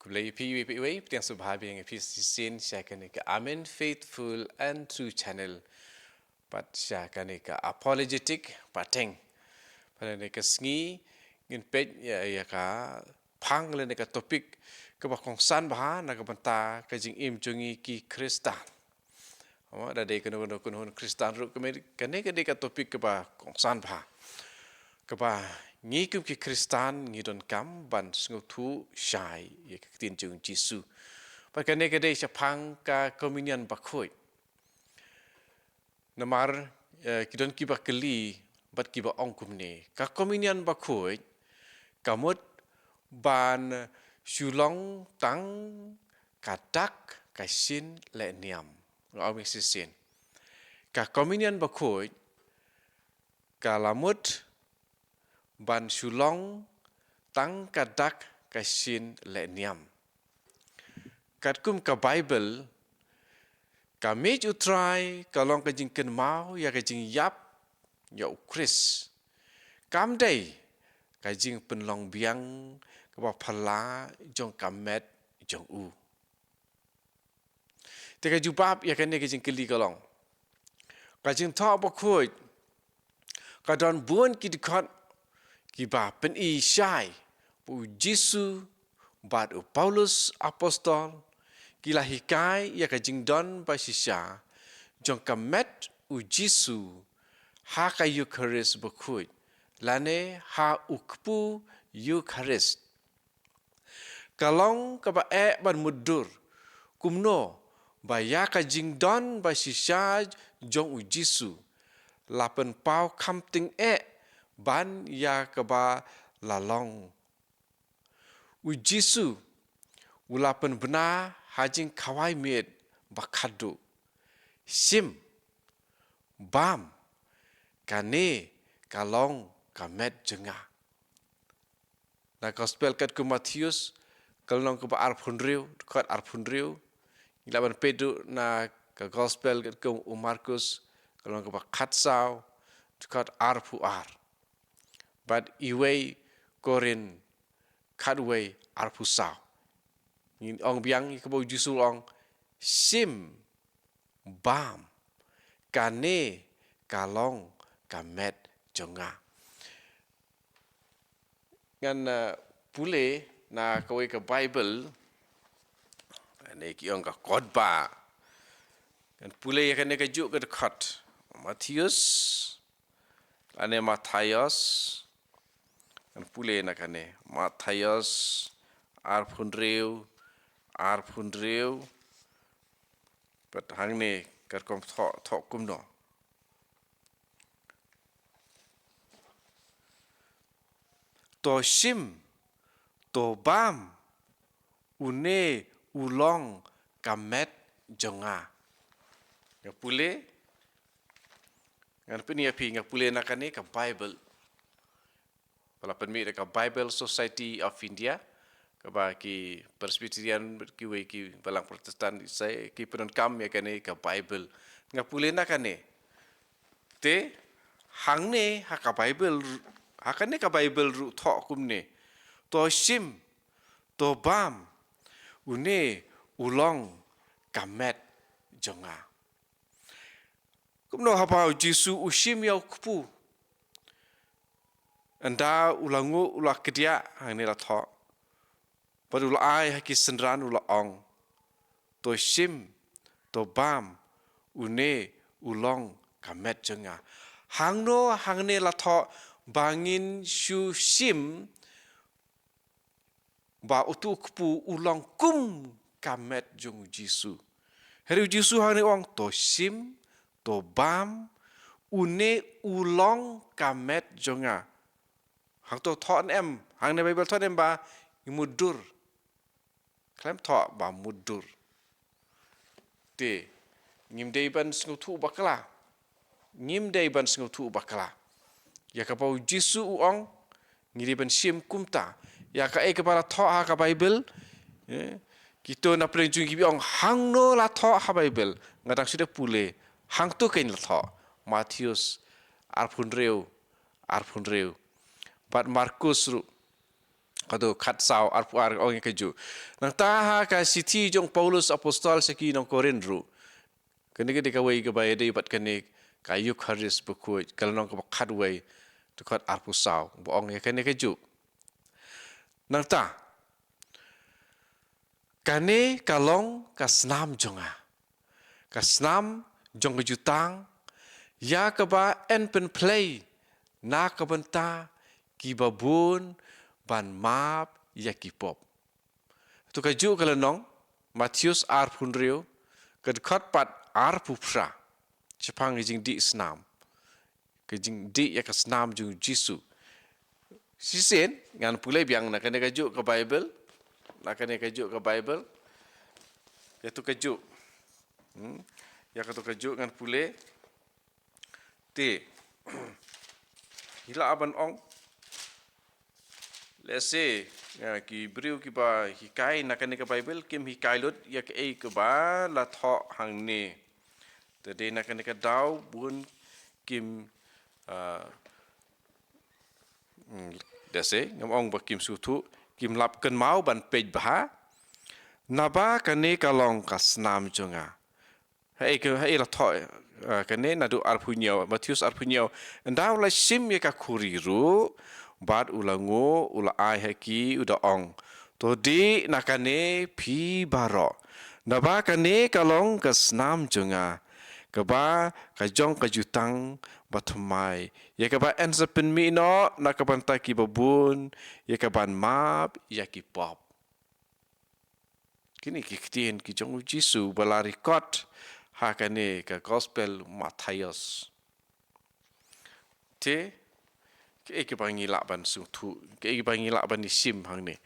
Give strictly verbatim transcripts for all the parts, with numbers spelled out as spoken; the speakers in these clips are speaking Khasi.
Khublei ïa phi iwei pa iwei, pdiang sngewbha biang ïa phi shisien sha kane ka Amen Faithful and True Channel. Bad sha kane ka Apologetic Pateng. Bad ha kane ka sngi ngin peit ïa, ïa ka phang lane ka topic kaba kongsan bha na ka bynta ka jingim jong ngi ki Khristan. Mo, da dei kano kano kynhun Khristan ruh, kane, kane ka dei ka topic kaba kongsan bha, kaba ngi kum ki Khristan ngi donkam ban sngewthuh shai ïa ka ktien jong u Jisu. Bad kane ka dei shaphang ka Komunion Bakhuid. Namar, eh, ki don kiba kylli bad kiba ong kumne: Ka Komunion Bakhuid ka mut ban shu long tang ka dak, ka shin leh niam? Nga ong biang shisien. Ka Komunion Bakhuid ka la mut ban shu long tang ka dak, ka shin leh niam. Katkum ka Baibl, ka miej U Trai ka long ka jingkynmaw ïa ka jingïap ïa U Khrist. Kam dei ka jingpynlong biang kaba phylla jong ka met jong u. Te ka jubab ïa kane ka jingkylli ka long, ka Jingthoh Bakhuid ka don bun ki dkhot kiba pyni shai ba u Jisu bad u Paulus Apostol ki la hikai ïa ka jingdon ba shisha jong ka met u Jisu ha ka Eukharist Bakhuid, lane ha u kpu Eukharist. Ka long kaba eh ban mutdur kumno ba ïa ka jingdon ba shisha jong u Jisu la pynpaw kham tyngeh ban ïa kaba la long. U Jisu u la pynbna ha jingkhawai miet ba khadduh: Shim, bam, kane ka long ka met jong nga. Na Gospel katkum u Mathaios, ka lynnong kaba arphew hynriew, dkhot arphew hynriew. Ngi lah ban peit ruh na ka Gospel katkum u Markus, ka lynnong kaba khatsaw, dkhot arphew ar. Bad iwei Korinth khatwei, arphew saw. Ngin ong biang ïa kaba u Jisu u ong: Shim, bam, kane ka long ka met jong nga. Ngan, eh, pule na kawei ka Baibl, ne ki ong ka Kodba. Ngan pule ïa kane kajuh ka dkhot. Mathaios, lane Mathaios. Ngan pule na kane. Mathaios arphew hynriew, arphew hynriew. Bad hangne ka rukom thoh, thoh kumno: To shim, to bam, une u long ka met jong nga. Nga pule, ngan pyni ïa phi, nga pule na kane ka Baibl ba la pynmih da ka Bible Society of India, kaba ki Presbyterian, kiwei ki balang Protestant, sa ki pyndonkam ïa kane ka Baibl. Nga pule na kane. Te hangne ha ka Baibl, ha kane ka Baibl ruh thoh kumne: To shim, to bam, une u long ka met jong nga. Kumno haba u Jisu u shim ïa u kpu? Ynda u la nguh, u la kdiah, hangne la thoh. Bad u la ai ha ki synran, u la ong: To shim, to bam, une u long ka met jong nga. Hangno hangne la thoh ba ngin shu shim ba utu u kpu u long kum ka met jong u Jisu? Hynrei u Jisu hangne u ong: To shim, to bam, une u long ka met jong nga. Hangto thoh ne em, hangne Baibl thoh ne em ba ngi mutdur? Khlem thoh ba mutdur. Te ngim dei ban sngewthuh bakla. Ngim dei ban sngewthuh bakla. Ïa kaba u Jisu u ong, ngi dei ban shim kumta. Ïa kaei kaba la thoh ha ka Baibl, eh, kito na pdeng jong ngi ki ong: Hangno la thoh ha Baibl? Nga dang shu dep pule. Hangto keiñ la thoh. Mathaios arphew hynriew, arphew hynriew. Bad Markus ruh Ka dkhot khatsaw arphew ar ka ong ïa kajuh. Nangta ha ka shithi jong u Paulus apostol sha ki nong Korinth ruh, kane ka dei kawei kaba ïadei bad kane ka Eukharist bakhuid, ka lynnong kaba khatwei, dkhot arphew saw, ba ong ïa kane kajuh. Nangta, kane ka long ka snam jong nga, ka snam jong ka jutang, ïa kaba yn pynphlei na ka bynta kiba bun ban map ïa ki pop. To kajuh ka lynnong, Mathaios arphew hynriew, ka dkhot pat arphew phra, shaphang ka jingdih snam, ka jingdih ïa ka snam jong u Jisu. Shisien ngan pule biang na kane kajuh ka Baibl, na kane kajuh ka Baibl. Ïa to kajuh. Hmm? Ïa ka to kajuh ngan pule. Te, ngi lah ban ong, lehse, ïa, ki briew kiba hikai na kane ka Baibl kim hikai lut ïa kaei kaba la thoh hangne. Te dei na kane ka daw bun kim, ah, mm, lehse, ngam ong ba kim sngewthuh, kim lap kynmaw ban peit bha. Naba kane ka long ka snam jong nga. Haei ka, haei la thoh, eh, kane naduh arphew hynñiew, Mathaios arphew hynñiew. Ynda u la shim ïa ka khuri ruh, bad u la nguh, u la ai ha ki, u da ong, to dih na kane phi baroh. Naba kane ka long ka snam jong nga, kaba ka jong ka jutang bathymmai, ïa kaba yn sa pynmih noh na ka bynta kiba bun, ïa kaban map ïa ki pop. Kine ki ktien ki jong u Jisu ba la record ha kane ka Gospel Mathaios. Te, kaei kaba ngi lah ban sngewthuh, kaei kaba ngi lah ban ïa shim hangne.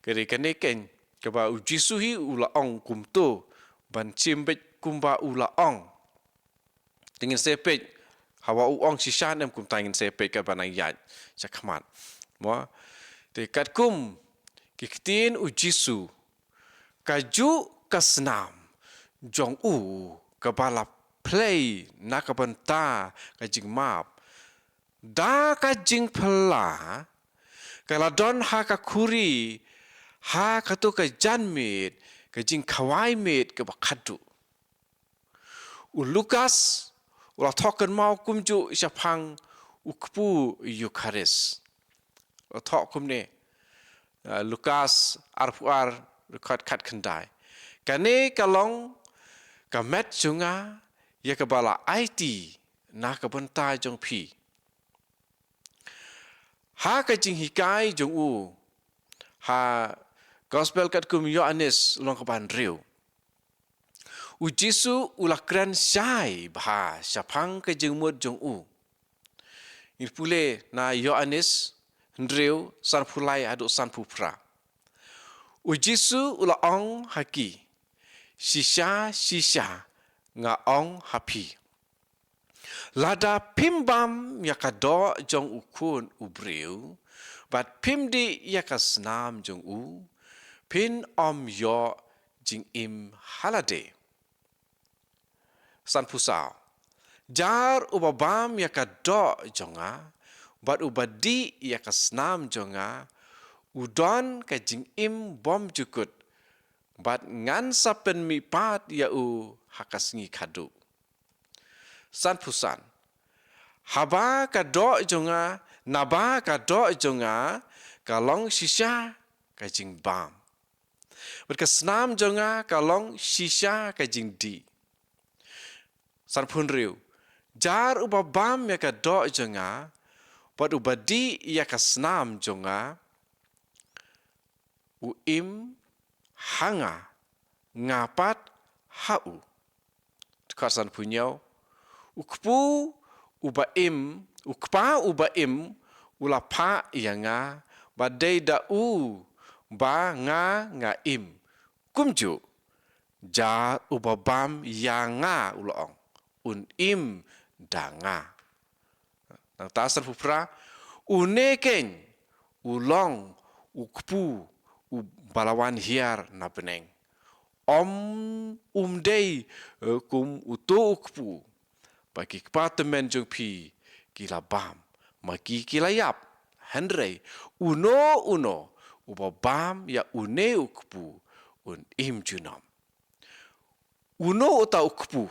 Ka dei kane keiñ kaba u Jisu hi u la ong kumto, ban shim beit kumba u la ong. Te ngin sa peit, haba u ong shisha ne em, kumta ngin sa peit katba nang ïaid shakhmat. Mo? Te katkum ki ktien u Jisu, kajuh ka snam jong u kaba la phlei na ka bynta ka jingmap, da ka jingphylla, ka la don ha ka khuri, ha kato ka janmiet, ka jingkhawai miet kaba khadduh. U Lukas u la thoh kynmaw kumjuh shaphang u kpu Eukharist. U la thoh kumne, eh, Lukas arphew ar, dkhot khatkhyndai. Kane ka long ka met jong nga, ïa kaba la aiti na ka bynta jong phi. Ha ka jinghikai jong u ha Gospel katkum u Ïoannis lynnong kaba hynriew, u Jisu u la kren shai bha shaphang ka jingmut jong u. Ngin pule na Ïoannis hynriew, sanphew lai haduh sanphew phra. U Jisu u la ong ha ki, shisha shisha nga ong ha phi, lada phim bam ïa ka doh jong u Khun u briew, bad phim dih ïa ka snam jong u, phin ym ïoh jingim ha lade. Sanphew saw. Jar uba bam ïa ka doh jong nga, bad uba dih ïa ka snam jong nga, u don ka jingim bymjukut, bad ngan sa pynmihpat ïa u ha ka sngi khadduh. Sanphew san. Haba ka doh jong nga, naba ka doh jong nga ka long shisha ka jingbam, bad ka snam jong nga ka long shisha ka jingdih. Sanphew hynriew. Jar uba bam ïa ka doh jong nga, bad uba dih ïa ka snam jong nga, u im ha nga, nga pat ha u. Dkhot sanphew hynñiew. U kpu uba im, u kpa uba im, u la phah ïa nga, bad dei da u ba nga nga im. Kumjuh, jar uba bam ïa nga, u la ong, un im da nga. Nangta sanphew phra, une keiñ u long u kpu uba la wan hiar na bneng. Ym, um dei, eh, kum uto u kpu ba ki kpa tymmen jong phi ki la bam, ma ki ki la ïap. Hynrei uno uno uba bam ïa une u kpu un im junom. Uno uta u kpu?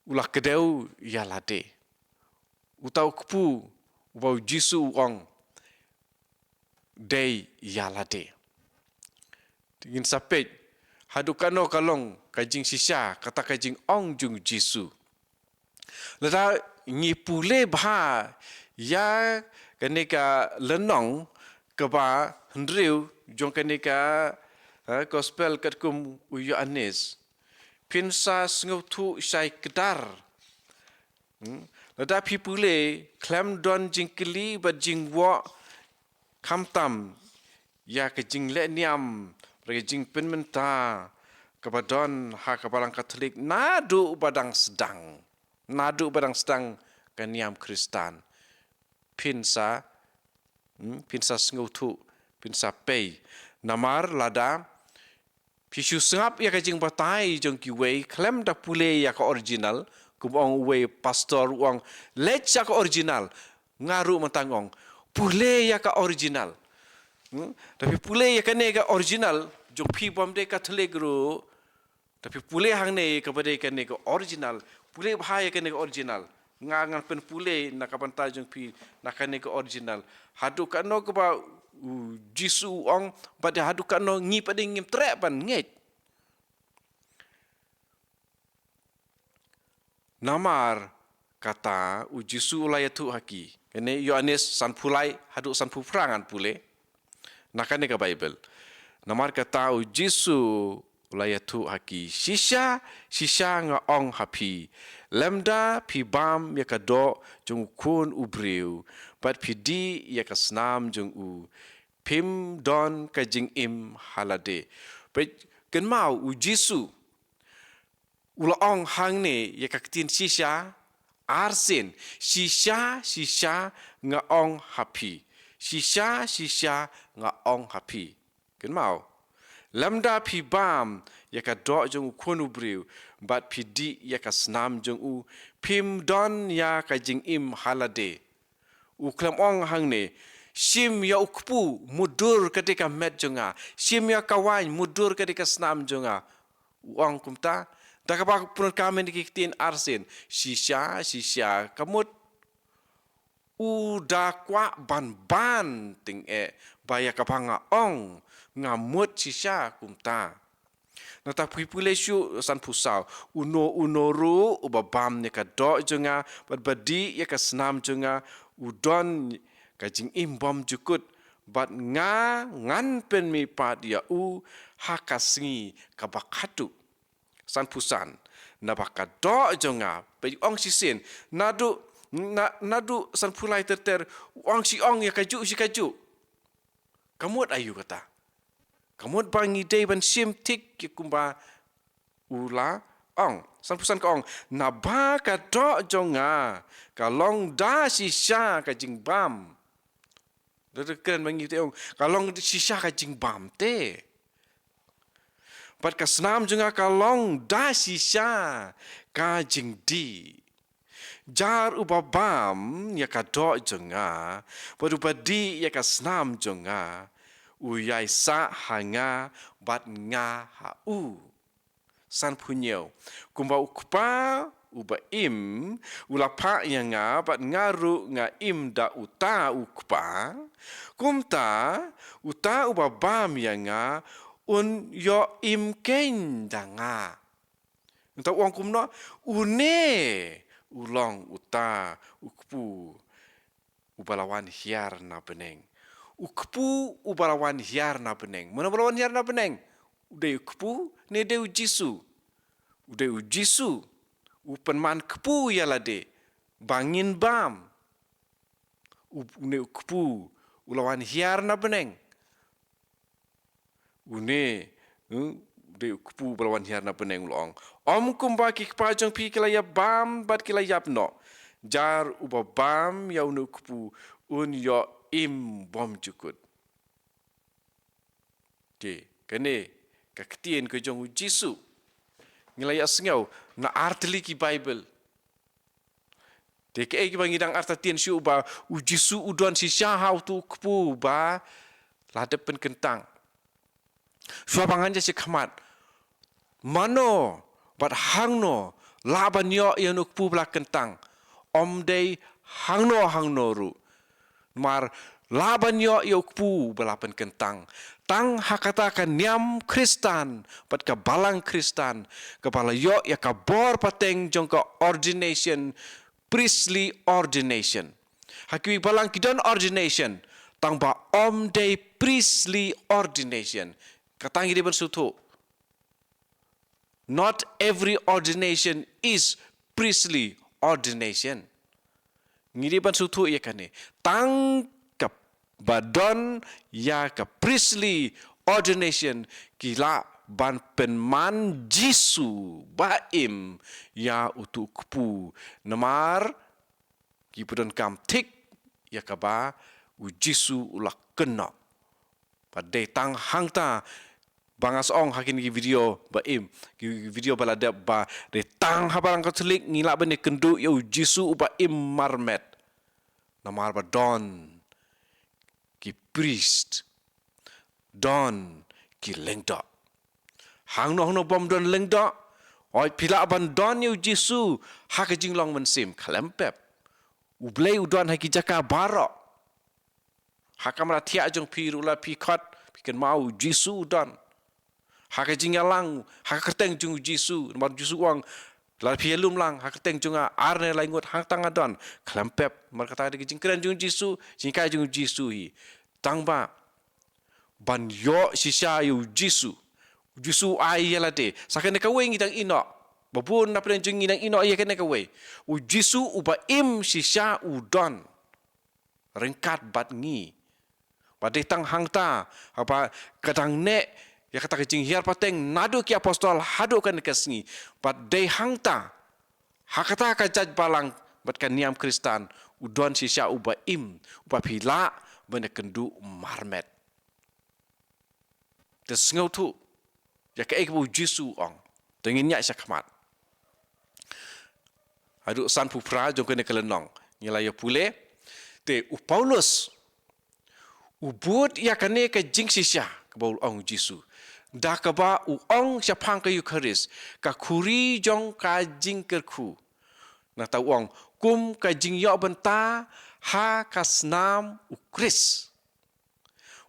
U la kdew ïa lade. Uta u kpu uba u Jisu u ong, dei ïa lade. Ngin sa peit haduh katno ka long ka jingshisha kata ka jingong jong u Jisu. Lada ngi pule bha ïa kane ka lynnong kaba hynriew jong kane ka, eh, gospel katkum u Ïoannis, phin sa sngewthuh shai kdar. Hmm? Lada phi pule, khlem don jingkylli bad jingwoh, khamtam ïa ka jinglehniam bad ka jingpynmynta kaba don ha ka Balang Katholik naduh ba dang sdang, naduh ba dang sdang ka niam Khristan. Phin sa, hmm, phin sa sngewthuh, phin sa pei. Namar lada phi shu sngap ïa ka jingbatai jong kiwei khlem da pule ïa ka original, kum ong uwei pastor u ong, leit sha ka original. Nga ruh mynta nga ong, pule ïa ka original. Hmm? Da phi pule ïa kane ka original jong phi bym dei Katholik ruh, da phi pule hangne kaba dei kane ka original, pule bha ïa kane ka original. Nga ngan pynpule na ka bynta jong phi na kane ka original. Haduh katno kaba u Jisu u ong, bad haduh katno ngi pat ngim treh ban ngeit. Namar kata u Jisu u la ïathuh ha ki. Kane Ïoannis sanphew lai haduh sanphew phra ngan pule na kane ka Baibl. Namar kata u Jisu u la ïathuh ha ki, shisha shisha nga ong ha phi, lymda phi bam ïa ka doh jong u Khun u briew bad phi dih ïa ka snam jong u, phim don ka jingim ha lade. Peit, kynmaw, u Jisu u la ong hangne ïa ka ktien shisha arsien, shisha shisha nga ong ha phi, shisha shisha nga ong ha phi. Kynmaw, lymda phi bam ïa ka doh jong u Khun u briew bad phi dih ïa ka snam jong u, phim don ïa ka jingim ha lade. U khlem ong hangne, shim ïa u kpu, mutdur ka dei ka met jong nga, shim ïa ka waiñ, mutdur ka dei ka snam jong nga. U ong kumta, da kaba pyndonkam ïa ki ktien arsien, shisha shisha ka mut. U da kwah ban ban tyngeh ba ïa kaba nga ong nga mut shisha kumta. Nangta phi pule shuh sanphew saw, uno uno ruh uba bam ïa ka doh jong nga bad ba dih ïa ka snam jong nga, u don ka jingim bymjukut, bad nga ngan pynmihpat ïa u ha ka sngi kaba khatduh. Sanphew san, naba ka doh jong nga, peit, ong shisien, naduh, na, naduh sanphew lai ter ter, ong shi ong ïa kajuh shi kajuh. Ka mut aïu kata? Ka mut ba ngi dei ban shim thik ïa kumba u la ong. Sanphew san ka ong, naba ka doh jong nga ka long da shisha ka jingbam. Da, da kren ba ngi te ong ka long shisha ka jingbam te. Bad ka snam jong nga ka long da shisha ka jingdih. Jar uba bam ïa ka doh jong nga bad uba dih ïa ka snam jong nga, u ïai sah ha nga bad nga ha u. Sanphew hynñiew, kumba u Kpa uba im u la phah ïa nga bad nga ruh nga im da uta u Kpa, kumta uta uba bam ïa nga un ïoh im keiñ da nga. Nangta u ong kumno? Une u long uta u Kpu uba la wan hiar na bneng. U Kpu uba la wan hiar na bneng. Mano ba la wan hiar na bneng? U dei u Kpu ne dei u Jisu? U dei u Jisu. U pynman Kpu ïa lade ba ngin bam. U, une u Kpu u la wan hiar na bneng. Une, hmm, u dei u Kpu uba la wan hiar na bneng, u la ong. Ym kumba ki kpa jong phi ki la ïap bam bad ki la ïap noh. Jar uba bam ïa une u Kpu un ïoh im bymjukut. Te kane ka ktien ka jong u Jisu. Ngi la ïa sngew na artylli ki Baibl. Te kaei kaba ngi dang artatien shuh ba u Jisu u don shisha ha utu u Kpu ba La dep pynkyntang. Shuwa ba ngan ïa sha khmat, mano bad hangno lah ban ïoh ïa une u kpu ba la kyntang? Ym dei hangno hangno ruh. Namar lah ban ïoh ïa u kpu ba la pynkyntang tang ha kata ka niam Khristan bad ka balang Khristan, kaba la ïoh ïa ka bor pateng jong ka ordination, priestly ordination. Ha kiwei ki balang ki don ordination, tang ba ym dei priestly ordination. Kata ngi dei ban sngewthuh. Not every ordination is priestly ordination. Ngi dei ban sngewthuh ïa kane. Tang kaba don ïa ka priestly ordination ki lah ban pynman Jisu ba im ïa utu u kpu. Namar kiba donkam thik ïa kaba u Jisu u la kynnoh. Bad dei tang hangta ba nga sa ong ha kine ki video ba im, ki video ba la dep, ba dei tang ha balang Katholik ngi lah ban ïakynduh ïa u Jisu uba im marmet. Namar ba don ki priest, don ki lyngdoh. Hangno hangno bym don lyngdoh, hooid phi lah ban don ïa u Jisu ha ka jinglong mynsiem, khlem pep. U Blei u don ha ki jaka baroh. Ha kamra thiah jong phi ruh lada phi khot, phi kynmaw u Jisu u don. Ha ka jingïalang, ha ka kyrteng jong u Jisu, namar u Jisu u ong, lada phi ïalum lang ha ka kyrteng jong nga ar ne lai ngut, hangta nga don. Khlem pep. Namar kata ka dei ka jingkren jong u Jisu, jinghikai jong u Jisu hi. Tang ba ban ïoh shisha ïa u Jisu, u Jisu u ai ïa lade. Sa kane kawei ngi dang ïehnoh. Ba bun na pdeng jong ngi dang ïehnoh ïa kane kawei. U Jisu uba im shisha u don ryngkat bad ngi. Ba dei tang hangta haba ka dang neh ïa kata ka jinghiar pateng naduh ki apostol haduh kane ka sngi. Ba dei hangta ha kata ka jaitbynriew bad ka niam Khristan u don shisha uba im, uba phi lah ban ïakynduh marmet. Te sngewthuh ïa kaei kaba u Jisu u ong. Te ngin ïaid sha khmat. Haduh sanphew phra jong kane ka lynnong ngi la ïa pule. Te u Paulus u bud ïa kane ka jingshisha kaba u ong u Jisu, da kaba u ong shaphang ka Eukharist, ka khuri jong ka jingkyrkhu. Nangta u ong, kum ka jingïoh bynta ha ka snam u Khrist.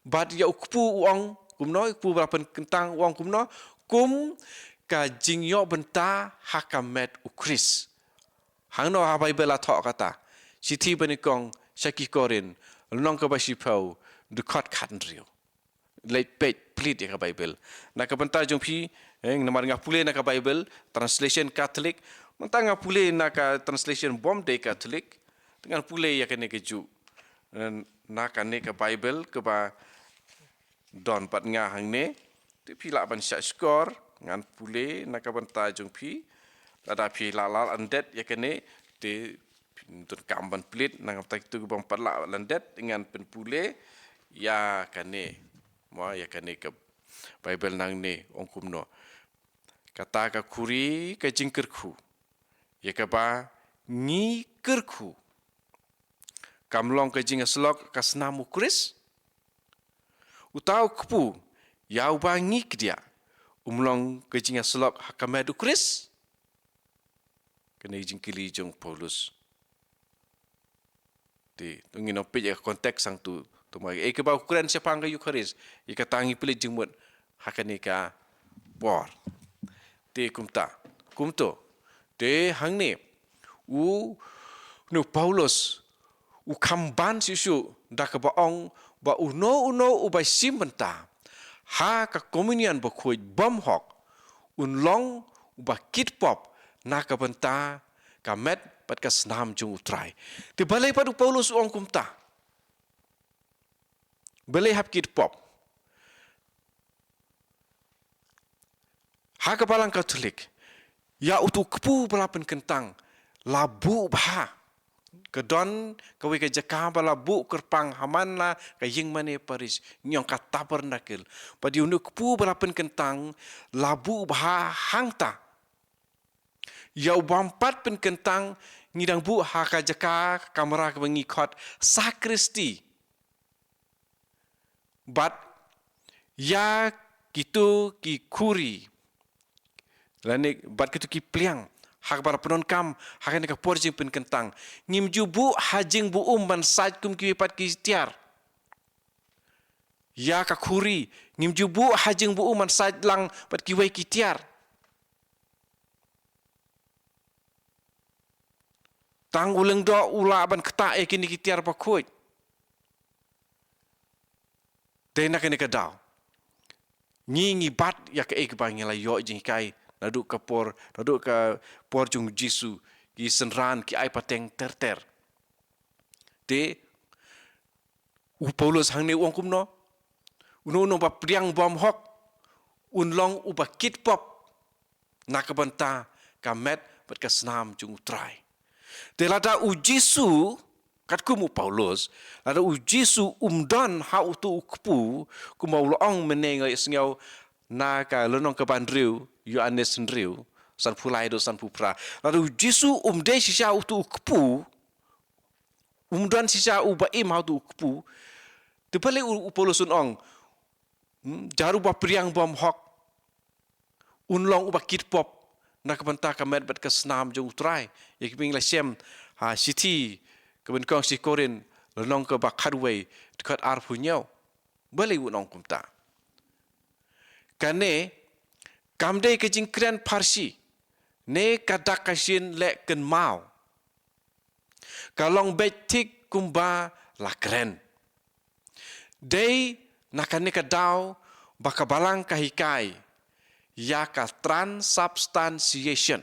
Bad ïa u kpu u ong kumno, u kpu ba la pynkyntang u ong kumno, kum ka jingïoh bynta ha ka met u Khrist. Hangno ha Baibl la thoh kata? Shithi banyngkong sha ki Korinth, lynnong kaba shiphew, dkhot khathynriew. Leit peit plie ïa ka Baibl. Na ka bynta jong phi, eh, namar nga pule na ka Baibl translation Catholic, mynta nga pule na ka translation bym dei Catholic, te ngan pule ïa kane kajuh. Eh, na kane ka Baibl kaba don bad nga hangne, te phi lah ban shah shkor, ngan pule na ka bynta jong phi. Lada phi lah lah lyndet ïa kane, te phin donkam ban plie, na ka bynta kito kibym pat lah lyndet, ngan pynpule ïa kane. Mo, ïa kane ka Baibl nangne ong kumno. Kata ka khuri ka jingkyrkhu ïa kaba ngi kyrkhu, kam long ka jingïasyllok ka snam u Khrist? Uta u kpu ïa uba ngi kdiah, um long ka jingïasyllok ha ka met u Khrist? Kane ka jingkylli jong u Paulus. Te, to ngin ym peit ïa ka context hangto, to ma, eh, kaba u kren shaphang ka Eukharist, ïa kata ngi plie jingmut ha kane ka por. Te kumta, kumto. Te hangne, u, une u Paulus, u kham ban shisha, da kaba ong, ba uno uno uba shim bynta ha ka komunion bakhuid bymhok, un long uba kit pop na ka bynta ka met bad ka snam jong u Trai. Te balei pat u Paulus u ong kumta? Balei hap kit pop? Ha ka balang Katholik, ïa utu u kpu ba la pynkyntang la buh bha. Ka don kawei ka jaka ba la buh kyrpang ha man la ka ïingmane parish, ngi ong ka tabernacle. Bad ïa une u kpu ba la pynkyntang la buh bha hangta. Ïa u bym pat pynkyntang ngi dang buh ha ka jaka, kamra kaba ngi khot sakristi. bad ïa kito ki khuri, lane bad kito ki pliang, ha kaba la pyndonkam ha kane ka por jingpynkyntang. Ngim ju buh ha jingbuhum ban sait kum kiwei pat ki tiar. Ïa ka khuri, ngim ju buh ha jingbuhum ban sait lang bad kiwei ki tiar. Tang u lyngdoh u lah ban ktah ïa kine ki tiar bakhuid. Te na kane ka daw, ngi ngi bat ïa kaei kaba ngi la ïoh jinghikai naduh ka por, naduh ka por jong u Jisu, ki synran ki ai pateng ter ter. Te u Paulus hangne u ong kumno? Uno uno ba pdiang bymhok un long uba kit pop na ka bynta ka met bad ka snam jong u Trai. Te lada u Jisu, katkum u Paulus, lada u Jisu um don ha uto u kpu, kumba u la ong mynne, nga sngew na ka lynnong kaba hynriew Ïoannis hynriew, sanphew lai haduh sanphew phra. Lada u Jisu um dei shisha uto u kpu, um don shisha uba im ha uto u kpu, te balei u, u Paulus un ong, hmm, jar uba pdiang bymhok un long uba kit pop na ka bynta ka met bad ka snam jong u Trai? Ïa kiba ngi la shem ha shithi kaba nyngkong shithi Korinth, lynnong kaba khatwei, dkhot arphew hynñiew. Balei un ong kumta? Kane kam dei ka jingkren pharshi ne ka dak ka shin leh kynmaw. Ka long beit thik kumba la kren. Dei na kane ka daw ba ka Balang ka hikai ïa ka transubstantiation.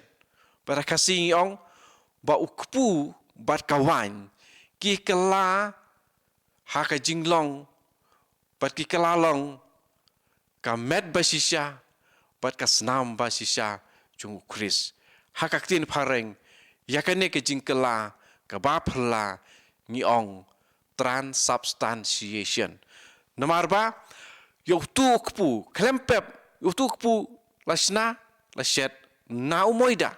Bad ha Khasi ngi ong ba u kpu bad ka waiñ ki kylla ha ka jinglong, bad ki kylla long ka met ba shisha bad ka snam ba shisha jong u Khrist. Ha ka ktien phareng, ïa kane ka jingkylla kaba phylla ngi ong transubstantiation. Namar ba ïa uto u kpu, khlem pep, ïa uto u kpu la shna, la shet na u moida.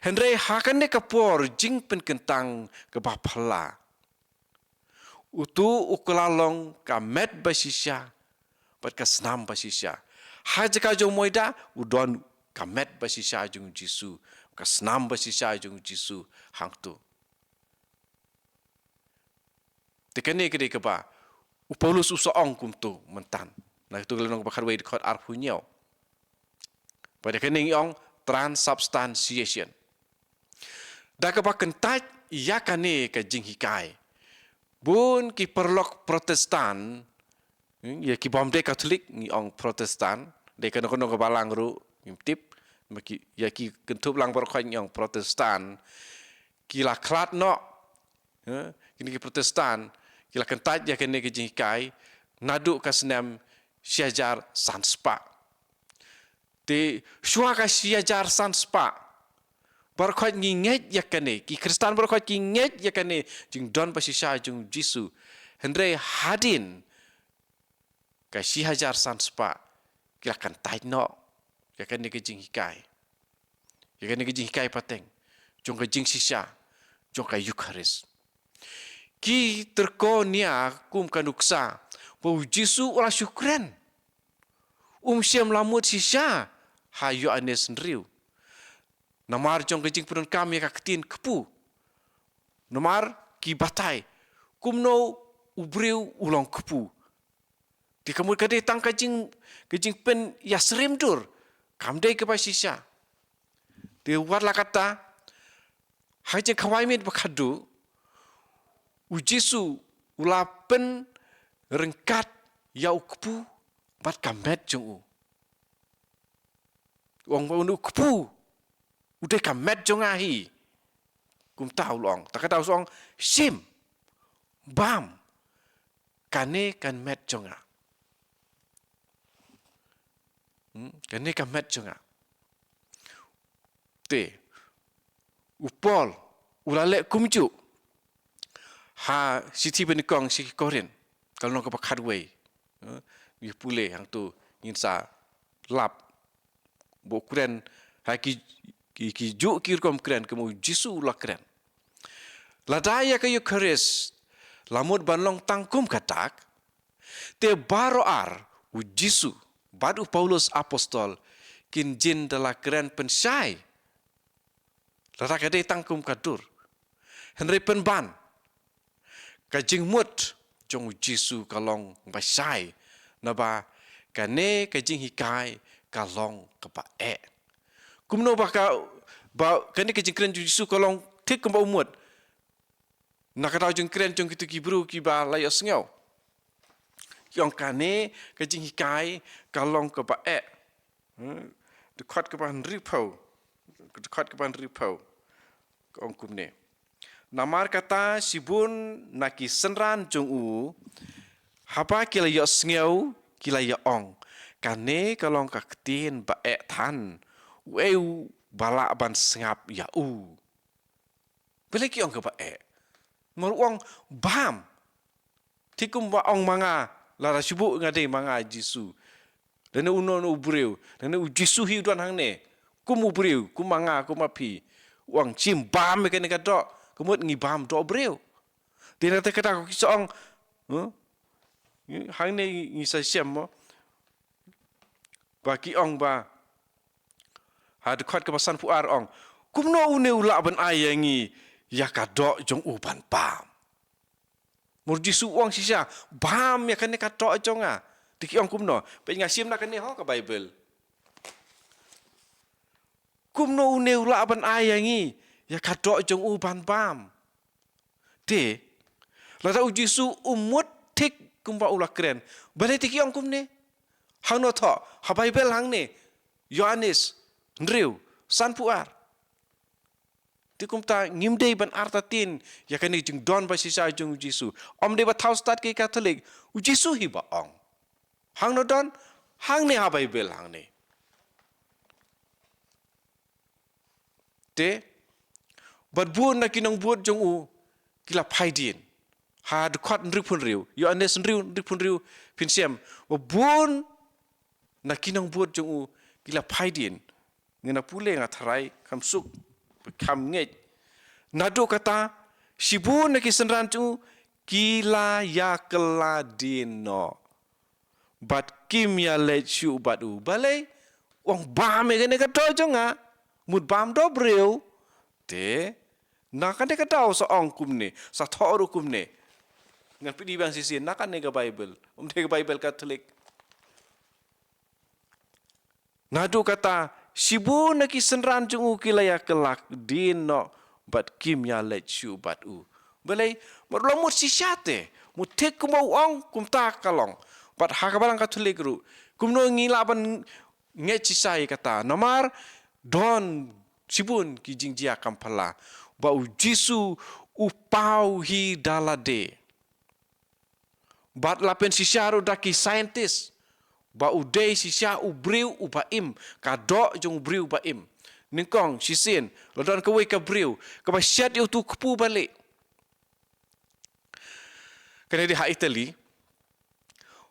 Hynrei ha kane ka por jingpynkyntang kaba phylla, uto u kylla long ka met ba shisha bad ka snam ba shisha. Ha jaka jong u moida u don ka met ba shisha jong u Jisu, ka snam ba shisha jong u Jisu hangto. Te kane ka dei kaba u Paulus u sa ong kumto mynta na kato ka lynnong kaba khatwei, dkhot arphew hynñiew. Bad ïa kane ngi ong transubstantiation. Da kaba kyntait ïa kane ka jinghikai, bun ki paralok Protestant, hmm, ïa ki bym dei Katholik ngi ong Protestant, dei kano kano ka balang ruh ngim tip, ma ki, ïa ki kynthup lang baroh khoit ngi ong Protestant, ki la khlad noh, eh, kine ki Protestant ki la kyntait ïa kane ka jinghikai naduh ka snem shi hajar san spah. Te shuwa ka shi hajar san spah, baroh khoit ngi ngeit ïa kane, ki Khristan baroh khoit ki ngeit ïa kane jingdon ba shisha jong u Jisu. Hynrei hadien ka shi hajar san spah ki la kyntait noh ïa kane ka jinghikai, ïa kane ka jinghikai pateng jong ka jingshisha jong ka Eukharist. Ki tyrko nia kum ka nuksa ba u Jisu u la shu kren, um shym la mut shisha ha Ïoannis hynriew. Namar jong ka jingpyndonkam ïa ka ktien kpu. Namar ki batai kumno u briew u long kpu. Te ka mut ka dei tang ka jing, ka jingpynïasyriem dur, kam dei kaba shisha. Te wat la katta, ha ka jingkhawai miet ba khadduh, u Jisu u la pynryngkat ïa u kpu bad ka met jong u. U ong ba u kpu u dei ka met jong nga hi. Kumta u la ong. Ta kata u ong, shim, bam, kane ka met jong nga. Hmm, kane ka met jong nga. Te u Paul u la leh kumjuh ha shithi ba nyngkong shithi Korinth, ka lynnong kaba khatwei. Eh, ngi pule hangto ngin sa lap ba u kren ha ki, ki, kijuh ki rukom kren kumba u Jisu u la kren. Lada ïa ka Eukharist la mut ban long tang kum ka dak, Te baroh ar, u Jisu bad u Paulus apostol kin jin da la kren pynshai. Lada ka dei tang kum ka dur, hynrei pynban ka jingmut jong u Jisu ka long ba shai, naba kane ka jinghikai ka long kaba eh. Kumno ba ka, ba kane ka jingkren jong u Jisu ka long thik kumba u mut? Na ka daw jingkren jong kito ki briew kiba la ïohsngew, ki ong kane ka jinghikai ka long kaba eh. Hmm? Dkhot kaba hynriewphew, dkhot kaba hynriewphew ka ong kumne: Namar kata shibun na ki synran jong u, haba ki la ïohsngew, ki la ïa ong, kane ka long ka ktien ba eh than, uei uba lah ban sngap ïa u? Balei ki ong kaba eh? Namar u ong bam. Thik kumba ong ma nga, lada shu buh nga dei ma nga Jisu, lane uno uno u briew, lane u Jisu hi u don hangne kum u briew, kum ma nga, kum ma phi, u ong, shim bam ïa kane ka doh. Ka mut ngi bam doh briew. Te na te kata ko ki sa ong, huh? Hangne ngi sa shem mo, ba ki ong ba, ha dkhot kaba sanphew ar ong, kumno une u lah ban ai ïa ngi ïa ka doh jong u ban bam? Namar u Jisu u ong shisha, bam ïa kane ka doh jong nga. Te ki ong kumno? Peit, nga shim na kane ho ka Baibl. Kumno une u lah ban ai ïa ngi ïa ka doh jong u ban bam? Te lada u Jisu u mut thik kumba u la kren, balei te ki ong kumne? Hangno thoh? Ha Baibl hangne, Ïoannis hynriew, sanphew ar. Te kumta ngim dei ban artatien ïa kane ka jingdon ba shisha jong u Jisu. Ym dei ba thaw stad ki Katholik, u Jisu hi ba ong. Hangno don? Hangne ha Baibl hangne. Te bad bun na ki nongbud jong u ki la phai dien. Ha dkhot hynriewphew hynriew, Ïoannis hynriew, hynriewphew hynriew, phin shem ba bun na ki nongbud jong u ki la phai dien. Ngan ïa pule, nga tharai kham suk, kham ngeit. Naduh kata shibun na ki synran jong u ki la ïa kylla dien noh, bad kim ïa leit shuh bad u. Balei? U ong bam ïa kane ka doh jong nga. Mut bam doh briew. Te na kane ka daw sa ong kumne, sa thoh ruh kumne. Ngan pyni biang shisien na kane ka Baibl, ym dei ka Baibl Katholik. Naduh kata shibun na ki synran jong u ki la ïa kylla dien noh bad kim ïa leit shuh bad u. Balei? Namar u la mut shisha te, mut thik kumba u ong, kumta ka long. Bad ha ka Balang Katholik ruh, kumno ngi lah ban ngeit shisha ïa kata? Namar don shibun ki jingjia kam phylla ba u Jisu u paw hi da lade. Bad la pynshisha ruh da ki scientist ba u dei shisha u briew uba im, ka doh jong u briew uba im. Nyngkong shisien la don kawei ka briew kaba shet ïa utu u kpu ba lieh. Kane dei ha Italy.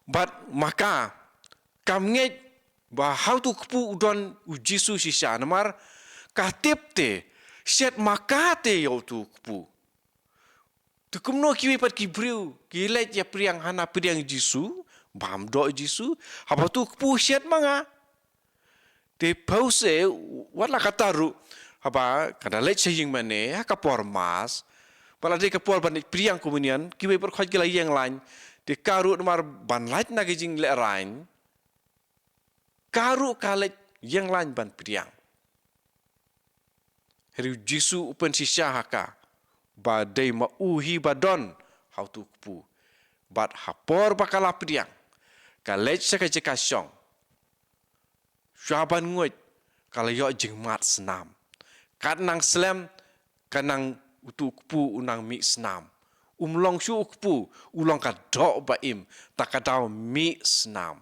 Bad ma ka kam ngeit ba ha utu u kpu u don u Jisu shisha, namar ka tip te shet ma ka te ïa utu u kpu. Te kumno kiwei pat ki briew ki leit ïa pdiang hana pdiang Jisu, bam doh Jisu, haba utu u kpu u shet ma nga? Te phewse, wat la katta ruh, haba ka da leit sha ïing mane ha ka por Mass, ba la dei ka por ban leit pdiang Komunion, kiwei pat khoit ki la ïeng lain. Te ka ruh namar ban lait na ka jinglehrain, ka ruh ka leit ïeng lain ban pdiang. Hynrei u Jisu u pynshisha ha ka ba dei ma u hi ba don ha utu u kpu. Bad ha por ba ka la pdiang, ka leit sha ka jaka shong. Shuwa ban nguid, ka la ïoh jingmad snam. Katba nang slem, ka nang, utu u kpu u nang mih snam. Um long shuh u kpu, u long ka doh ba im, ta ka daw mih snam.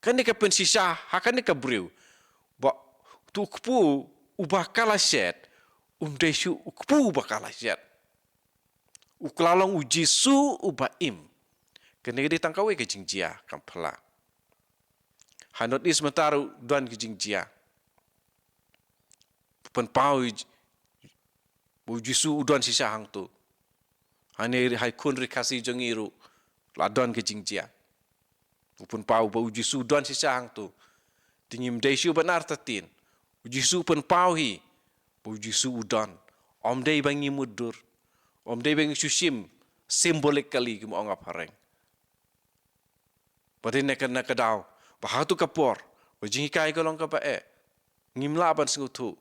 Kane ka pynshisha ha kane ka briew ba utu u kpu uba ka la shet um dei shuh u kpu uba ka la shet. U ka la long u Jisu uba im. Kane ka dei tang kawei ka jingjia kam phylla. Ha North East mynta ruh don ki jingjia. Pynpaw ïa u Jisu u don shisha hangto. Hangne ha i khun ri Khasi jong ngi ruh la don ka jingjia. U pynpaw ba u Jisu u don shisha hangto. Te ngim dei shuh ban artatien. U Jisu u pynpaw hi ba u Jisu u don. Ym dei ba ngi mutdur. Ym dei ba ngi shu shim symbolically, kum ong ha phareng. Ba dei na ka, na ka daw ba hato ka por ba jinghikai ka long kaba eh, ngim lah ban sngewthuh.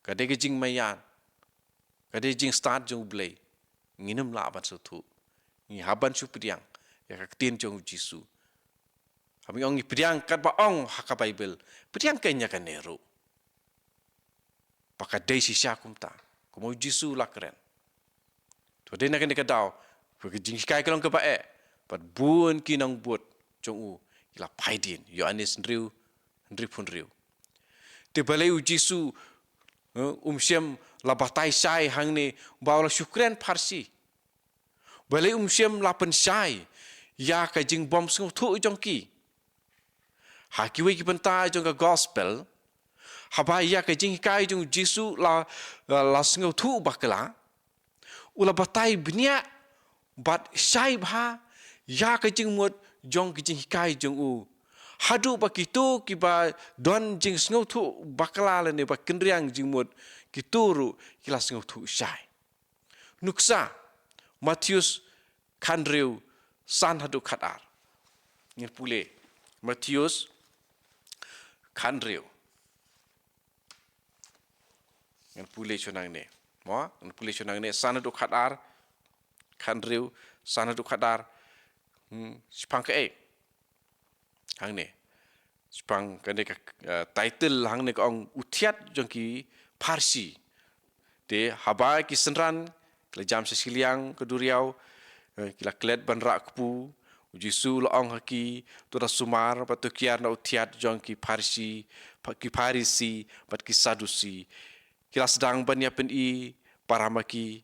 Ka dei ka jingmaïan, ka dei jingstad jong U Blei. Ngim lah ban sngewthuh. Ngi hap ban shu pdiang ïa ka ktien jong u Jisu. Haba ngi ong ngi pdiang katba ong ha ka Baibl, pdiang kein ïa kane ruh. Ba ka dei shisha kumta, kumba u Jisu u la kren. To dei na kane ka daw ba ka jinghikai ka long kaba eh, bad bun ki nongbud jong u ki la phai dien. Ïoannis hynriew, hynriew phew hynriew. Te balei u Jisu, eh, um shym la batai shai hangne ba u la shu kren pharshi? Balei um shym la pynshai ïa ka jingbym sngewthuh jong ki? Ha kiwei ki bynta jong ka gospel, haba ïa ka jinghikai jong u Jisu la, la, la sngewthuh bakla, u la batai bniah bad shai bha ïa ka jingmut jong ka jinghikai jong u. Haduh ba kito kiba don jingsngewthuh bakla lane ba kynriang jingmut, kito ruh ki la sngewthuh shai. Nuksa, Mathaios khathynriew, san haduh khatar. Ngin pule Mathaios khathynriew. Ngin pule shwa nangne. Mo, ngin pule shwa nangne, san haduh khatar. Khathynriew, san haduh khatar. Hmm, shaphang kaei hangne? Shaphang kane ka, eh, title hangne ka ong U Thiat jong ki Pharisi. Te haba ki synran ki la jam sha shiliang ka duriaw, eh, ki la klet ban rah kpu, u Jisu u la ong ha ki, to da sumar bad to kiar na u thiat jong ki Pharisi, pha-, ki Pharisi bad ki Sadusi. Ki la sdang ban ïa pyni para ma ki,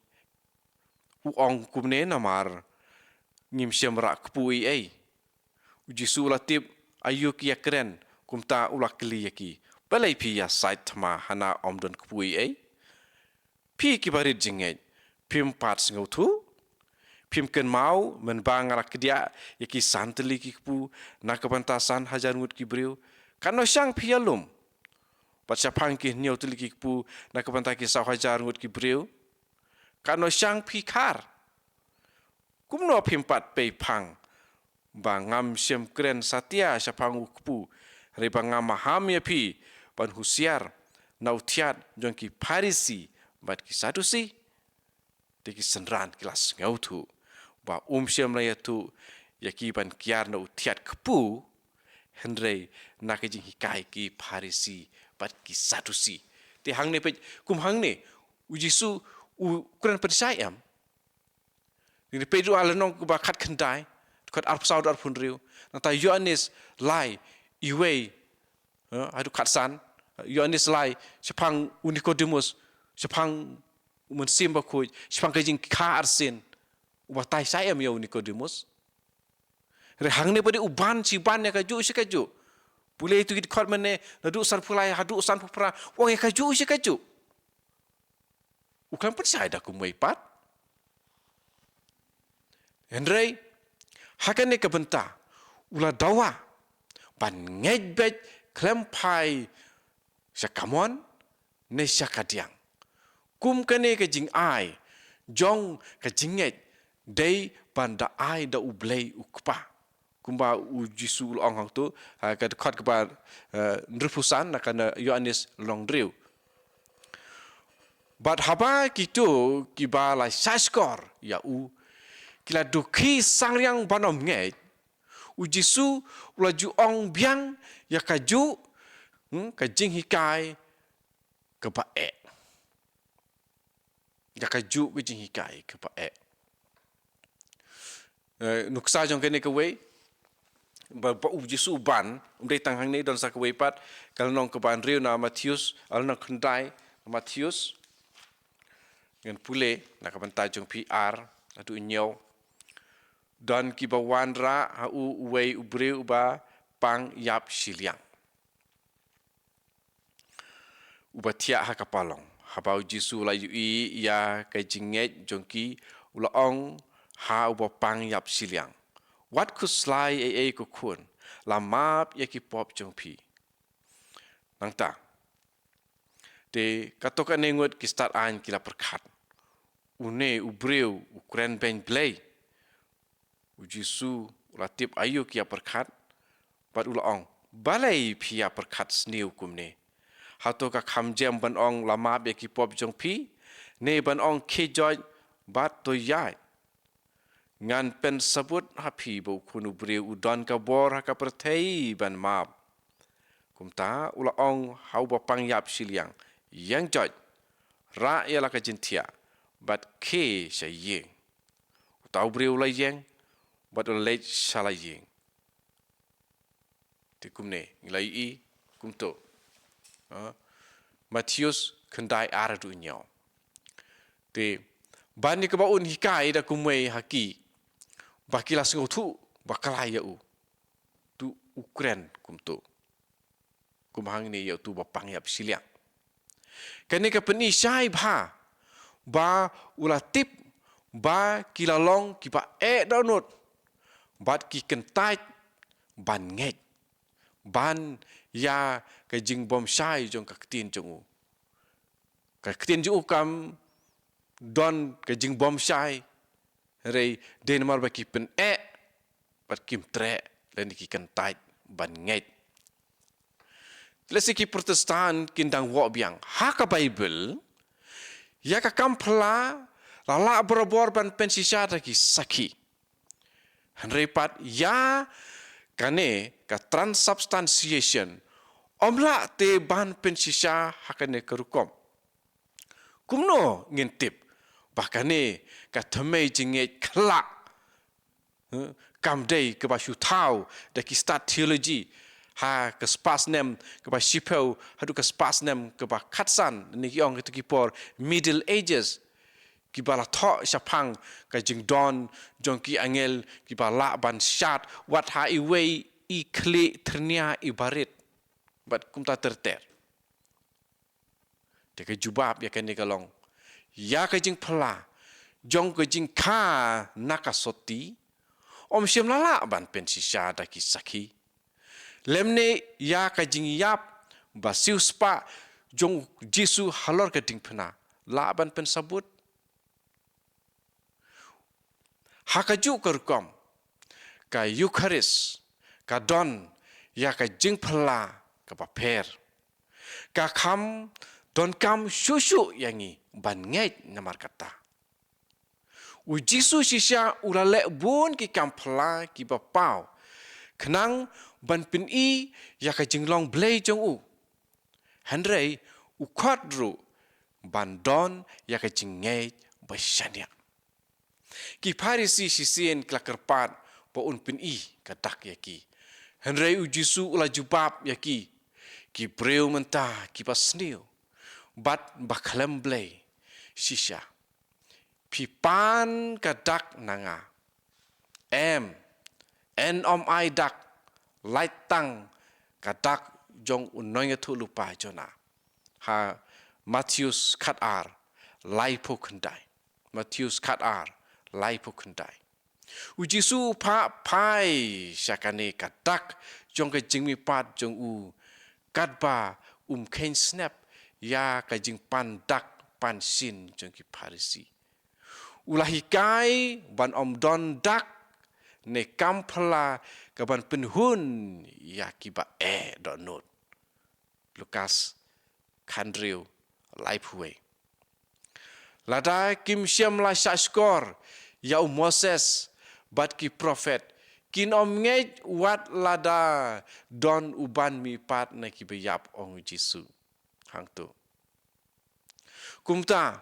u ong kumne namar ngim shym rah kpu ei ei. U Jisu u la tip aïu ki ïa kren, kumta u la kylli ïa ki, balei phi ïa sait thma hana ym don kpu ei ei? Phi kiba rit jingngeit, phim pat sngewthuh? Phim kynmaw mynba nga la kdiah ïa ki san tylli ki kpu na ka bynta san hajar ngut ki briew? Katno shang phi ïalum? Bad shaphang ki hynñiew tylli ki kpu na ka bynta ki saw hajar ngut ki briew, katno shang phi khar? Kumno phim pat pei phang ba ngam shym kren satia shaphang u kpu, hynrei ba nga maham ïa phi ban husiar na u thiat jong ki Pharisi bad ki Sadusi? Te ki synran ki la sngewthuh ba um shym la ïathuh ïa ki ban kiar na u thiat kpu, hynrei na ka jinghikai ki Pharisi bad ki Sadusi. Te hangne peit, kum hangne, u Jisu u kren pynshai em? Ngin peit ruh ha lynnong kaba khatkhyndai, dkhot arphew saw haduh arphew hynriew. Nangta Ïoannis lai, wei, eh, haduh khatsan. Ïoannis lai shaphang u Nikodemus, shaphang u Mynsiem Bakhuid, shaphang ka jingkha arsien. U batai shai em ïa u Nikodemus? Hynrei hangne pat u ban shi ban ïa kajuh shi kajuh. Pule ïa itu ki dkhot mynne, naduh sanphew lai haduh sanphew phra, u ong ïa kajuh shi kajuh. U khlem pynshai da kumwei pat. Hynrei ha kane ka bynta u la dawa ban ngeit beit khlem phai sha kamon ne sha kadiang. Kum kane ka jingai jong ka jingngeit dei ban da ai da U Blei U Kpa. Kumba u Jisu u la ong hangto, ha ka dkhot kaba, eh, hynriewphew san na ka Ïoannis lynnong hynriew. Bad haba kito kiba la shahshkor ïa u ki la dukhi sangriang ban ym ngeit, u Jisu u la ju ong biang ïa kajuh, hmm, ka jinghikai kaba eh. Ïa kajuh ka jinghikai kaba eh. Eh, nuksa jong kane kawei, ba, ba u Jisu u ban, um dei tang hangne, don sa kawei pat, ka lynnong kaba hynriew na Mathaios, ah, lynnong khyndai na Mathaios. Ngan pule na ka bynta jong phi, ar haduh hynñiew. Don kiba wanrah ha u uwei u briew uba pang ïap shiliang, uba thiah ha ka palong. Haba u Jisu u la ïohi ïa ka jingngeit jong ki, u la ong ha uba pang ïap shiliang, wat khuslai ei ei ko khun, la map ïa ki pop jong phi. Nangta, te katto katne ngut ki stad aiñ ki la pyrkhat, une u briew u kren beiñ Blei. U Jisu u la tip aïu ki ïa pyrkhat, bad u la ong, balei phi ïa pyrkhat sniew kumne? Hato ka kham jem ban ong la map ïa ki pop jong phi, ne ban ong khie joit bad to ïaid? Ngan pynsabut ha phi ba u Khun u briew u don ka bor ha ka pyrthei ban map. Kumta u la ong ha u ba pang ïap shiliang, ïeng joit, rah ïa la ka jingthiah, bad khie sha ïing. Uta u briew u la ïeng, bad u la leit sha la ïing. Te kumne ngi la ïohi kumto. Ha? Mathaios khyndai ar haduh hynñiew. Te ban ïa kaba un hikai da kumwei ha ki, ba ki la sngewthuh bakla ïa u. Tu u kren kumto. Kum hangne ïa utu ba pang ïap shiliang. Kane ka pyni shai bha ba u la tip ba ki la long kiba eh dohnud bad ki kyntait ban ngeit ban ïa ka jingbymshai jong ka ktien jong u. Ka ktien jong u kam don ka jingbymshai, hynrei dei namar ba ki pyneh bad kim treh lane ki kyntait ban ngeit. Lehse ki Protestant kin dang wad biang, ha ka Baibl ïa ka kam phylla la lah barabor ban pynshisha da ki sakhi. Hynrei pat ïa kane ka transubstantiation ym lah te ban pynshisha ha kane ka rukom. Kumno ngin tip ba kane ka thymmei jingngeit khlak, eh, kam dei kaba shu thaw da ki stad theology ha ka spah snem kaba shiphew haduh ka spah snem kaba khatsan, ne ki ong kito ki por Middle Ages, kiba la thoh shaphang ka jingdon jong ki angel kiba lah ban shad wat ha iwei i khlieh thyrnia i barit bad kumta ter ter. Te ka jubab ïa kane ka long, ïa ka jingphylla jong ka jingkha na ka sotti ym shym la lah ban pynshisha da ki sakhi. Lymne ïa ka jingïap ba siewspah jong u Jisu halor ka diengphna lah ban pynsabut. Ha kajuh ka rukom, ka Eukharist ka don ïa ka jingphylla kaba pher. Ka kham donkam shuh shuh ïa ngi ban ngeit namar kata. U Jisu shisha u la leh bun ki kam phylla kiba paw khnang ban pyni ïa ka jinglong Blei jong u. Hynrei u khot ruh ban don ïa ka jingngeit ba shaniah. Ki Pharisi shisien ki la kyrpad ba un pyni ka dak ïa ki. Hynrei u Jisu u la jubab ïa ki, ki briew mynta kiba sniew bad ba khlem Blei shisha. Phi pan ka dak na nga? Em, yn ym ai dak, lait tang ka dak jong u nongïathuhlypa Jona. Ha Mathaios khatar, laiphew khyndai. Mathaios khatar, laiphew khyndai. U Jisu u phah phai sha kane ka dak jong ka jingmihpat jong u, katba um kheiñ snep ïa ka jingpan dak pan shin jong ki Pharisi. U la hikai ban ym don dak ne kam phylla ka ban pynhun ïa kiba eh dohnud. Lukas khathynriew, laiphew wei. Lada kim shym la shahshkor ïa u Moses bad ki prophet, kin ym ngeit wat lada don uban mihpat na kiba ïap, ong u Jisu. Hangto. Kumta,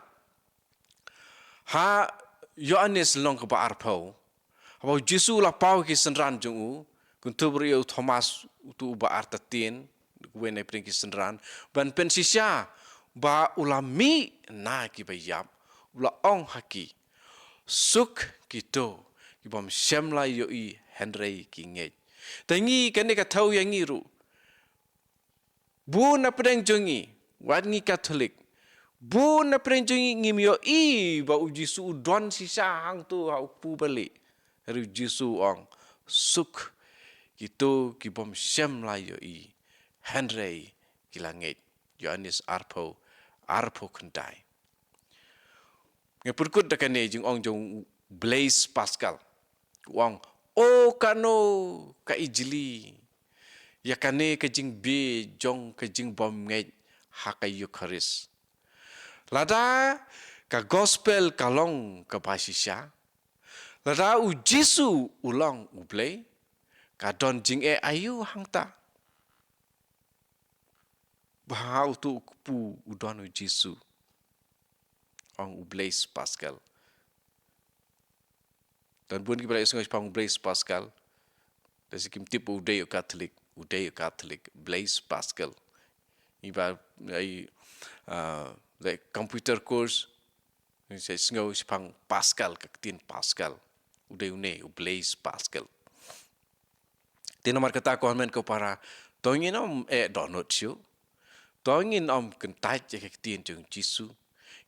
ha Ïoannis lynnong kaba arphew, haba u Jisu u la paw ki synran jong u, kynthup ruh ïa u Thomas, utu uba artatien, uwei na pdeng ki synran, ban pynshisha ba u la mih na kiba ïap, u la ong ha ki, suk kito kibym shym la ïohi hynrei ki ngeit. Te ngi kane ka thew ïa ngi ruh. Bun na pdeng jong ngi, wat ngi Katholik, bun na pdeng jong ngi ngim ïohi ba u Jisu u don shisha hangto ha u kpu balieh. Hynrei u Jisu u ong, suk kito ki bym shym la ïohi, hynrei ki la ngeit. Ïoannis arphew, arphew khyndai. Nga pyrkut da kane jingong jong u Blaise Pascal. U ong, "O kano ka ijli ïa kane ka jingbit jong ka jingbymngeit ha ka Eukharist. Lada ka gospel ka long kaba shisha, lada u Jisu u long U Blei, ka don jingeh aïu hangta?" Bha uto u kpu u don u Jisu, ong u Blaise Pascal. Don bun kiba la ïohsngew shaphang u Blaise Pascal. Lehse kim tip u dei u Katholik, u dei u Katholik, Blaise Pascal. Ngi ba ai, ah, like computer course, ngi sa sngew shaphang Pascal, ka ktien Pascal. U dei une u Blaise Pascal. Te namar kata ko hynmen ko para, to ngin ym eh dohnud shuh. To ngin ym kyntait ïa ka ktien jong u Jisu.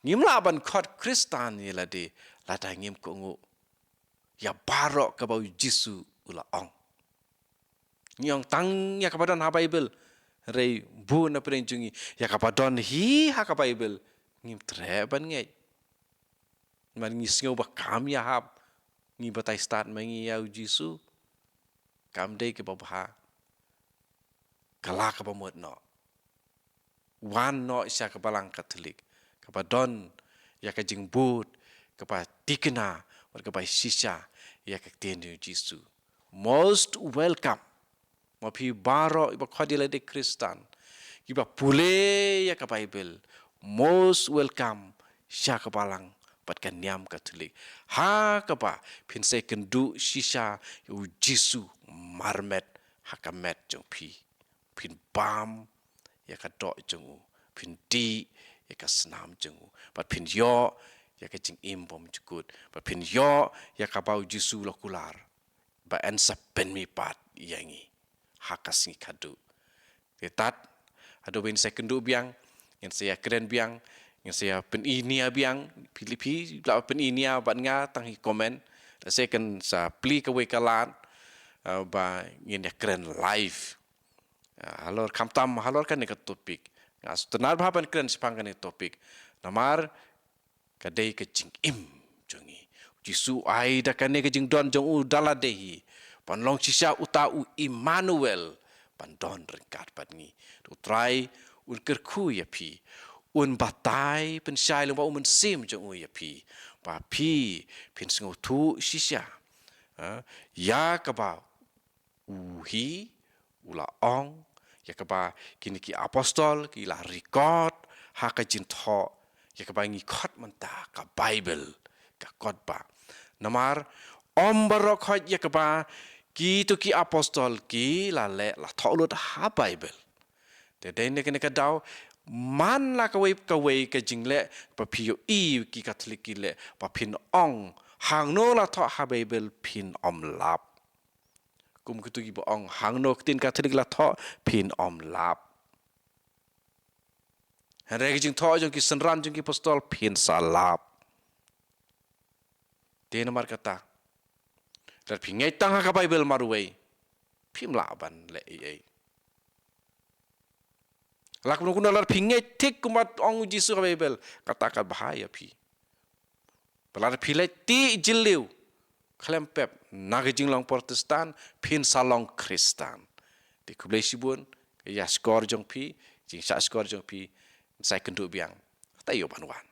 Ngim lah ban khot Khristan ïa lade lada ngim kohnguh ïa baroh kaba u Jisu u la ong. Ngi ong tang ïa kaba don ha Baibl, hynrei bun na pdeng jong ngi ïa kaba don hi ha ka Baibl ngim treh ban ngeit. Namar ngi sngew ba kam ïahap, ngi batai stad ma ngi ïa u Jisu. Kam dei kaba bha. Kylla kaba mut noh. Wan noh sha ka Balang Katholik, kaba don ïa ka jingbud kaba thikna bad kaba shisha ïa ka ktien jong u Jisu. Most welcome. Ma phi baroh kiba khot ïa lade Khristan, kiba pule ïa ka Baibl, most welcome sha ka Balang bad ka niam Katholik. Ha kaba phin sa ïakynduh shisha ïa u Jisu marmet ha ka met jong phi. Phin bam ïa ka doh jong u, phin dih ïa ka snam jong u, bad phin ïoh ïa ka jingim bymjukut, bad phin ïoh ïa kaba u Jisu u la kular ba yn sa pynmihpat ïa ngi ha ka sngi khadduh. Te tad, haduh ba ngin sa ïakynduh biang, ngin sa ïakren biang, ngin sa ïapyni nia biang, phi, phi lah phin pyni nia bad nga tang ha ki comment. Lehse kan sa plie kawei ka lad, eh, ba ngin ïakren live. Ah, halor, khamtam halor kane ka topic. Nga sngewtynnat bha ban kren shaphang kane ka topic. Namar ka dei ka jingim jong ngi. U Jisu u ai da kane ka jingdon jong u da lade hi ban long shisha uta u Immanuel, ban don ryngkat bad ngi. U Trai un kyrkhu ïa phi, un batai pynshai lyngba u Mynsiem jong u ïa phi, ba phi phin sngewthuh shisha, ha, ïa kaba u hi u la ong, ïa kaba kine ki apostol ki la record ha ka jingthoh, ïa kaba ngi khot mynta ka Baibl, ka kotbah. Namar ym baroh khoit ïa kaba kito ki apostol ki la leh la thoh lut ha Baibl. Te dei na kane ka daw, man la kawei kawei ka jingleh ba phi ïohi ki Katholik ki leh, ba phin ong, hangno la thoh ha Baibl, phin ym lap. Kum kito kiba ong, hangno ka ktien Katholik la thoh, phin ym lap. Hynrei ka jingthoh jong ki synran jong ki apostol, phin sa lap. Te namar kata, lada phi ngeit tang ha ka Baibl marwei, phim lah ban leh ei ei. La kumno kumno, lada phi ngeit thik kumba ong u Jisu ha Baibl, kata ka bha ïa phi. Bad lada phi leit tih jylliew, khlem pep na ka jinglong Protestant, phin sa long Khristan. Te khublei shibun, ka ïashkor jong phi, jingshahshkor jong phi, sa ïakynduh biang. Taïew ban wan.